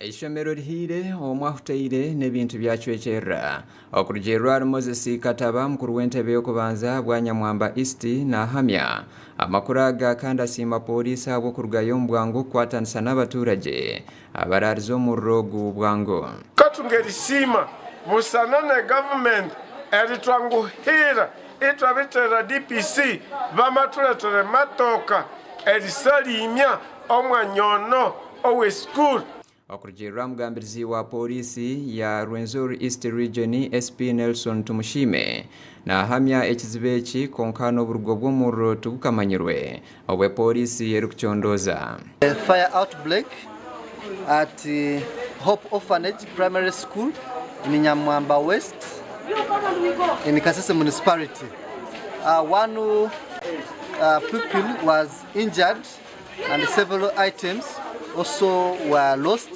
Eishomero rihiire omwe ahutaire n'ebintu byacwekyerera. Okurugiirira ahari Moses Kataba, mukuru w'entebe y'okubanza ahabwa Nyamwamba East nahamya amakuru aga kandi asiima Pooriisi ahabw'okurugayo omu bwangu kukwatanisa n'abaturagye abaraarize omuriro ogu bwangu. Katungerisiima busana ne gavumenti eritwanguhiira itwabitera DPC bamaturetere matoka erisaliimya omwanya ono owe school. Okurugiirira aha mugambirizi wa Pooriisi ya Rwenzori East Region, SP Nelson Tumusiime, nahamya ekizibu eki kwonka n'oburugo bw'omuriro tibukamanyirwe obwe Pooriisi erikucondooza. Fire outbreak at Hope Orphanage Primary School in Nyamwamba West in Kasese Municipality. One pupil was injured and several items also were lost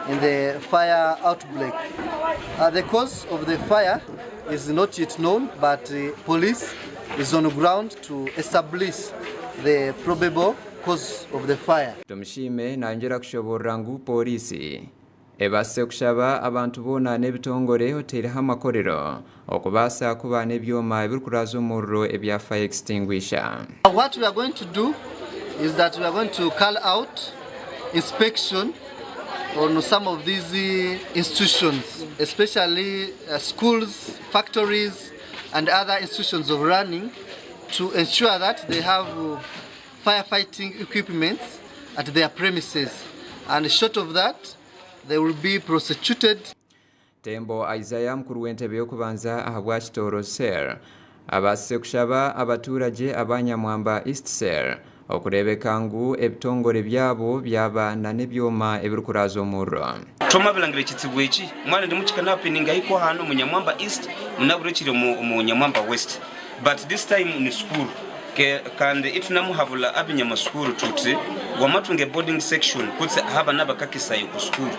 in the fire outbreak. The cause of the fire is not yet known, but police is on ground to establish the probable cause of the fire. Tumusiime nayongyera kushoboorora ngu Pooriisi ebaasise kushaba abantu boona n'ebitongore oteireho amakorero okubaasa kuba n'ebyoma ebirikuraaza omuriro ebya fire extinguisher. What we are going to do is that we are going to call out inspection on some of these institutions, especially schools, factories and other institutions of learning to ensure that they have firefighting equipments at their premises and short of that they will be prosecuted. Tembo Isaiah mukuru w'entebe y'okubanza ahabwa Kitooro Cell abaasise kushaba abaturagye aba Nyamwamba East Cell okureebeka ngu ebitongore byabo byaba na n'ebyoma ebirikuraaza omuriro. Twamabilangira ekitsibu eki, mwana ndimu kikanahapeninga hikwo hanu omu Nyamwamba East munaburo ekiri omu Nyamwamba West but this time ni school Kandi itunamuhabula abinyamasukuru tuti, Wamatunge boarding section kutse ahabana bakakisayo ku sukuru.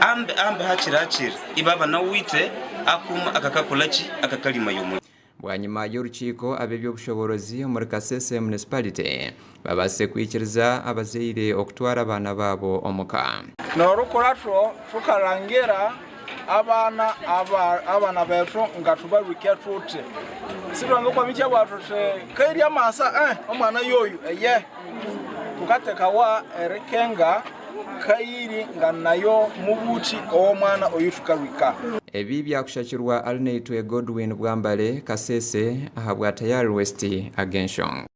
Ambi ambi hakiri hakiri ibaba nawite akuma akakakolaki akakalima yomwe. Bwanyima y'orukiiko, ab'eby'obushoboorozi omuri Kasese Municipality babaasise kwikiriza abazaire okutwara abaana baabo omuka. N'orukurato tukarangira Abaana aba abaana betu nga tubarwike tuti sitwange kwamikya bwa tuti kairya amasa eh omwana yoyu eye tukatekawa erikenga kairi nga nayo mubuti owomwana oyu tukarwika. Ebi byakushakirwa Arinaitwe Godwin Bwambale, Kasese, ahabwa Tayari West ag'enshonga.